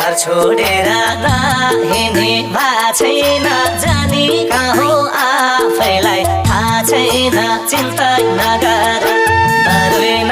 घर छोडेर हिँड्ने भा छैन जानी कहाँ हो आफैलाई थाहा छैन चिन्ता नगर डर्दैन